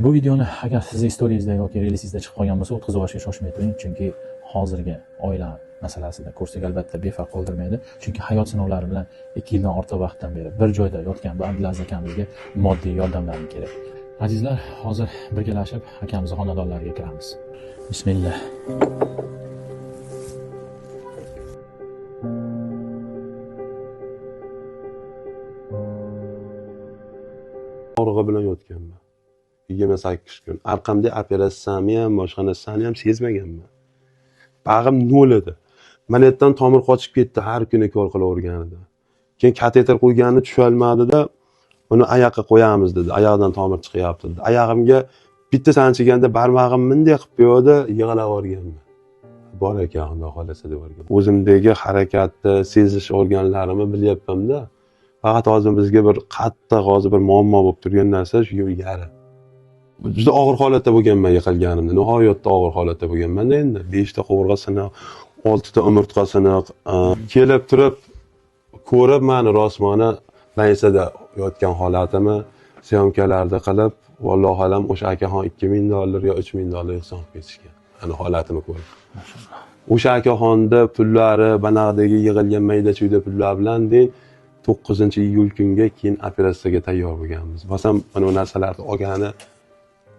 Bu videoni agar sizni istoriyangizda yoki reelsingizda chiqib qolgan bo'lsa, o'tkazib yuborishga shoshmay turing, chunki hozirgi oila masalasida ko'rsak albatta befarq qoldirmaydi. Chunki hayot sinovlari bilan 2 yildan ortiq vaqtdan beri bir joyda yotgan bu Abdulaziz akamizga moddiy yordamlar kerak. Azizlar, hozir birgalashib akamizni xonadonlariga kiramiz. Bismillah. Og'rig'i bilan yotganman. 28 kun. Arqamda operatsiyani ham, boshqa narsani ham sezmaganman. Bag'im nol edi. Mana yerdan tomir qochib ketdi har kuni kor qilaverganida. Keyin kateter qo'yganini tusholmadida, uni oyoqqa qo'yamiz dedi. Oyoqdan tomir chiqyapti dedi. Oyog'imga bitta sanchiganda barmog'im bunday qilib qo'ydi, yig'lab yuborganman. Bor ekan, xudo xolasa deb yuborgan. O'zimdagi harakatni, sezish organlarimni bilyapman-da. Faqat hozir bizga bir qattiq hozir bir muammo bo'lib turgan narsa shu yara. Juda og'ir holatda bo'lganman yiqilganimda. Nihoyatda og'ir holatda bo'lganman endi. 5 ta qovurg'a siniq, 6 ta umurtqa siniq, kelib turib ko'rib meni rosmona больницада yotgan holatimni syomkalarda qilib, vallohu alam o'sha akaxon $2000 yo $3000 ehson qilib ketishgan. Meni holatimni ko'rib. O'sha akaxonda pullari, banag'dagi yig'ilgan mayda-chuyda pullar bilan deyin 9-iyul kunga keyin operatsiyaga tayyor bo'lganmiz. Masalan, mana bu narsalarni olgani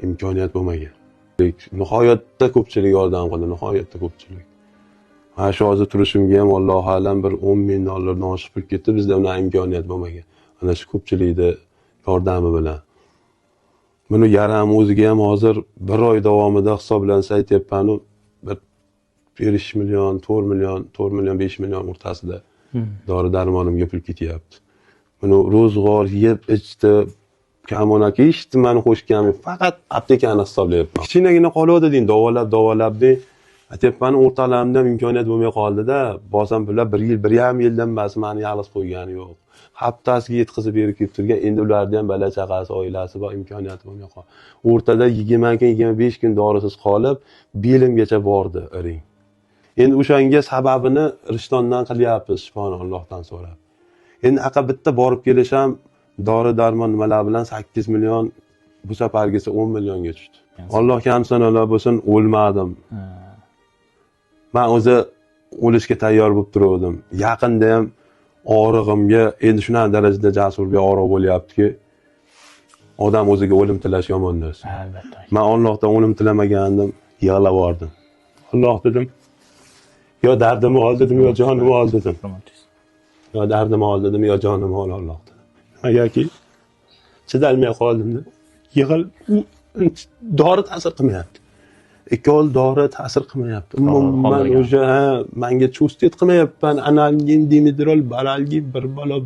imkoniyat bo'lmagan. Nihoyatda ko'pchilik yordam qildi, nihoyatda ko'pchilik. Mana shu hozir turishimga ham allohu alam bir $10,000 oshiq pul ketdi, bizda unaqa imkoniyat bo'lmagan. Ana shu ko'pchilikni yordami bilan. Buni yaram o'ziga ham hozir bir oy davomida hisoblansa aytyapman-u, bir 5 million, 4 million, 4 million, 5 million o'rtasida dori darmonimga pul ketyapti. Buni ro'zg'or yeb ichdi, kommunalka hech nimani qo'shganim, faqat aptekani hisoblayapman. Kichkinagina qoluvdi deyin, davolab deyin. Aytyapman, o'rtalarimda ham imkoniyat bo'lmay qoldi-da. Bosam bular 1 yil, 1,5 yildan bas meni yalg'iz qo'ygani yo'q. Haftasiga yetkazib berib kelib turgan, endi ularni ham bola chaqasi, oilasi bor, imkoniyati bo'lmay qoldi. O'rtada 20 kun, 25 kun dorisiz qolib, belimgacha bordi iring. Endi o'shanga sababini Rishtondan qilyapmiz, shifoni Allohdan so'rab. Endi aqa bitta borib kelish ham dori darmon nimalar bilan 8 million, bu safargisi 10 millionga tushdi. Allohga hamd sanolar bo'lsin, o'lmadim. Men o'zi o'lishga tayyor bo'lib turgandim. Yaqinda ham og'rig'imga endi shunaqa darajada Jasurga og'riq bo'lyaptiki, odam o'ziga o'lim tilash yomon narsa. Albatta. Men Allohdan o'lim tilamagandim, yig'lab yubordim. Alloh dedim, yo dardimni ol dedim, yo jonimni ol dedim. Yo dardimni ol dedim, yo jonimni ol Alloh dedim. Nimagaki chidalmay qoldimda. Yig'il dori ta'sir qilmayapti. Ikkov dori ta'sir qilmayapti. Umuman o'sha menga chustiyat qilmayapman. Analgin, dimedrol, baralgin, bir balo.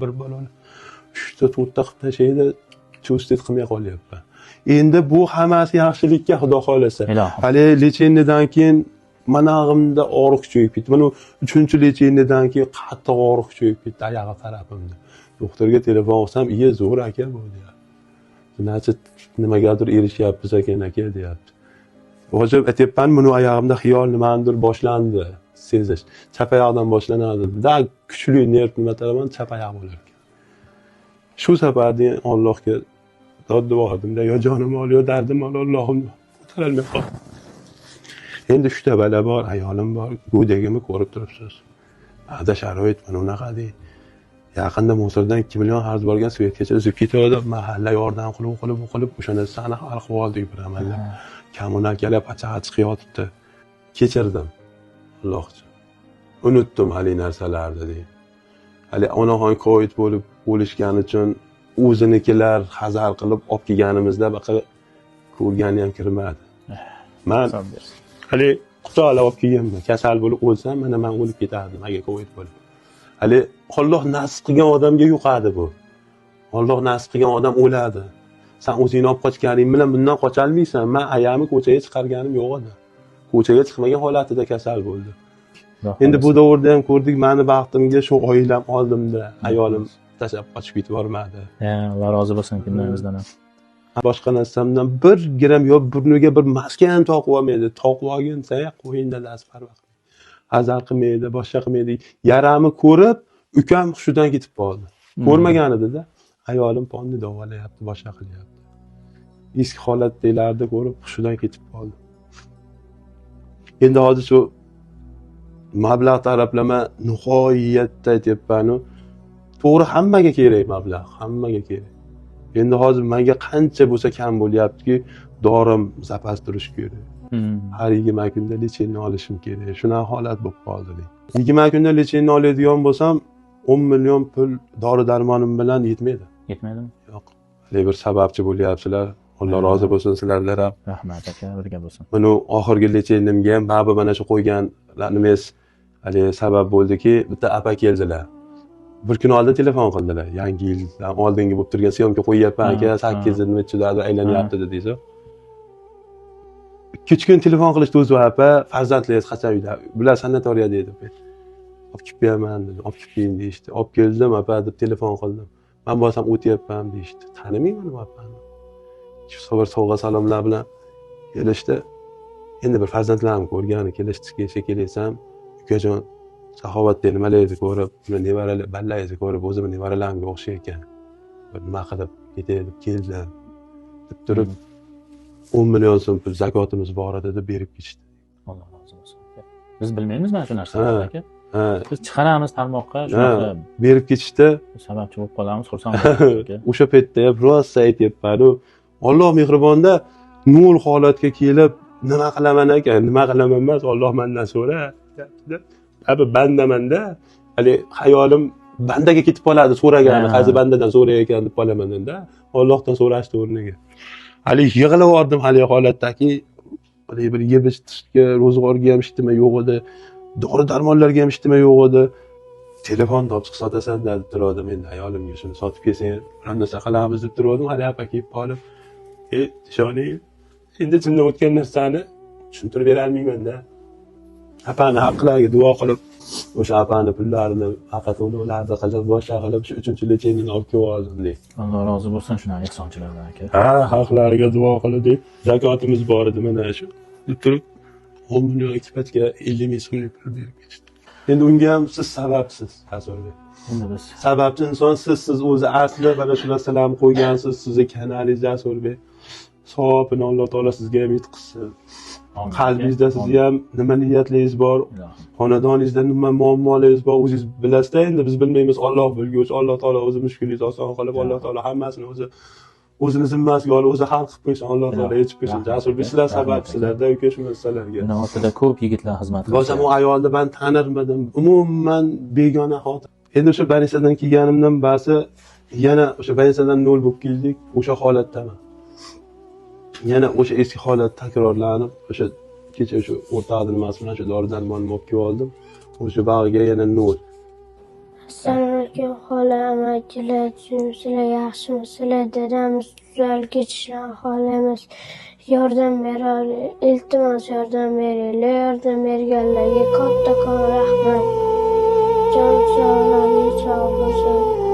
3 ta 4 ta qilib tashlaydi, chustiyat qilmay qolyapman. Endi bu hammasi yaxshilikka, xudo xolasa. Hali lecheniyadan keyin manag'imda og'riq kuchayib ketdi. Mana 3-lecheniyadan keyin qattiq og'riq kuchayib ketdi oyog'i tarafimda. Doktorga telefon qilsam, "Iye, zo'r aka bu" deyapti. Nachi nimagadir erishyapmiz ekan aka deyapti. Hozir aytyapman, buni oyog'imda xiyol nimanidir boshlandi sezish. Chap oyoqdan boshlanadi. Da kuchli nerv nima taraman chap oyoq bo'lar ekan. Shu safar degan Allohga dod duodim-da, yo jonim ol, yo dardim ol, Allohim, ko'tarolmay qoldim. Endi 3 ta bola bor, ayolim bor, go'dagimni ko'rib turibsiz. Ba'da sharoit mana unaqa dey. Yaqinda Mo'sirdan 2 million qarz borgan, svetgacha uzib ketadi. Mahalla yordam qilib o'sha narsani hal qilib oldik bir amallab. Kommunalkalar pachaga chiqib yotibdi. Kechirdim. Alloh uchun. Unutdim hali narsalarni dey. Hali onaxon Covid bo'lib o'lishgani uchun o'zinikilar hazar qilib olib kelganimizda baqa ko'rgani ham kirmadi. Men hali quchoqlab olib kelganman. Kasal bo'lib o'lsam, mana men o'lib ketardim agar Covid bo'lib. Hali Alloh nasib qilgan odamga yuqadi bu. Alloh nasib qilgan odam o'ladi. Sen o'zingni olib qochganing bilan bundan qocha olmaysan. Men ayamni ko'chaga chiqarganim yo'q edi. Ko'chaga chiqmagan holatida kasal bo'ldi. Endi bu davrda ham ko'rdik, meni baxtimga shu oilam oldimda, ayolim tashlab qochib ketib yubormadi. Alloh rozi bo'lsin kimlarimizdan ham. Boshqa narsamdan 1 gram yo burniga bir maska ham toqib olmaydi. Toqib olgin desa, qo'yin dadasi parvo qilmaydi. Hazar qilmaydi, boshqa qilmaydi. Yarami ko'rib, ukam hushidan ketib qoldi. Ko'rmagan edi-da. Ayolim ponni davolayapti, boshqa qilyapti. Eski holatdagilarni ko'rib hushidan ketib qoldi. Endi hozir shu mablag' taraflama nihoyatda aytyapman-u, to'g'ri hammaga kerak mablag', hammaga kerak. Endi hozir menga qancha bo'lsa kam bo'lyaptiki, dorim zapas turishi kerak. Har 20 kunda lecheniya olishim kerak. Shunaqa holat bo'lib qoldi. 20 kunda lecheniya oladigan bo'lsam, 10 million pul dori darmonim bilan yetmaydi. Yetmaydimi? Yo'q. Hali bir sababchi bo'lyapsizlar. Alloh rozi bo'lsin sizlardan ham. Rahmat aka, birga bo'lsin. Buni oxirgi lechenimga ham mana bu mana shu qo'ygan nimangiz hali sabab bo'ldiki, bitta apa keldilar. Bir kun oldin telefon qildilar. Yangi yildan oldingi bo'lib turgan syomka qo'yyapman aka, 8 nima aylanyapti dedingiz. 2-3 kun telefon qilishdi o'zi apa, farzandlaringiz qachon uyda? Bular sanatoriyada edi. Olib kelib beraman dedim, olib kelib bering deyishdi. Olib keldim apa deb telefon qildim. Men bo'lsam o'tyapman deyishdi. Tanimayman apani. Shu bir sovg'a salomlar bilan kelishdi. Endi bir farzandlarim ko'rgani kelishdi, shekilli desam, ukajon saxovatda nimalarni ko'rib, uni nevaralar, ballaringizni ko'rib, o'zimni nevaralarimga o'xshar ekan. Bir nima qilib ketay deb keldim. Deb turib 10 million so'm pul zakotimiz bor edi deb berib ketishdi. Alloh rozi bo'lsin. Biz bilmaymiz mana shu narsalarni aka. Biz chiqaramiz tarmoqqa, shunaqa berib ketishdi. Sababchi bo'lib qolamiz, xursand bo'lamiz aka. O'sha paytda ham rosa aytyapman-u, Alloh mehribonda nol holatga kelib, nima qilaman aka, nima qilaman emas, Alloh mendan so'ra deyapti-da. Abi bandamanda, hali xayolim bandaga ketib qoladi so'ragani, qaysi bandadan so'rayotgan deb qolaman-da, Allohdan so'rashdi o'rniga. Hali yig'ilib yubordim hali holatdaki, hali bir yeb ichishga, ro'zg'orga ham ishtima yo'q edi, dori darmonlarga ham ishtima yo'q edi. Telefon topib sotasan deb turdim endi ayolimga, shuni sotib kelsang, biror narsa qilamiz deb turdim, hali apa kelib qolib, ishoning, endi ichimdan o'tgan narsani tushuntirib bera olmayman-da. Apani haqlariga duo qilib, o'sha apani pullarini haqi to'lovlarni qilib, boshqa qilib, shu 3-lecheniya olib kelib oldim deydi. Alloh rozi bo'lsin shunaqa ehsonchilardan aka. Ha, haqlariga duo qilib deb, zakotimiz bor edi mana shu. Deb turib 10 million ikki pachka 50 ming so'mlik pul berib ketishdi. Endi unga ham siz sababsiz, Rasuliy. Endi biz sababchi inson sizsiz, o'zi asli mana shu narsalarni qo'ygansiz, sizni kanalingiz Jasurbek. Savobini Alloh taolo sizga ham yetkazsin. Qalbingizda sizni ham nima niyatlaringiz bor, xonadoningizda nima muammolaringiz bor, o'zingiz bilasizda, endi biz bilmaymiz, Alloh bilguvchi, Alloh taolo o'zi mushkulingizni oson qilib, Alloh taolo hammasini o'zi o'zini zimmasiga olib, o'zi hal qilib qo'ysin, Alloh taolo yechib qo'ysin. Jasurbek, sizlar sababsizlarda uka shu narsalarga. Buni ortida ko'p yigitlar xizmat qildi. Bo'lsam u ayolni men tanirmadim, umuman begona xotin. Endi o'sha banisadan kelganimdan ba'zi yana o'sha banisadan nol bo'lib keldik, o'sha holatdaman. Yana o'sha eski holat takrorlanib, o'sha kecha o'sha o'rtog'im nimasi bilan shu dori darmonni olib kelib oldim. O'sha bag'riga yana nol. Assalomu alaykum xola, amakilar, sizlar yaxshimisizlar? Dadamiz tuzalib ketishini xohlaymiz. Yordam bera, iltimos yordam beringlar. Yordam berganlarga kattakon rahmat. Jon sog'laringiz sog' bo'lsin.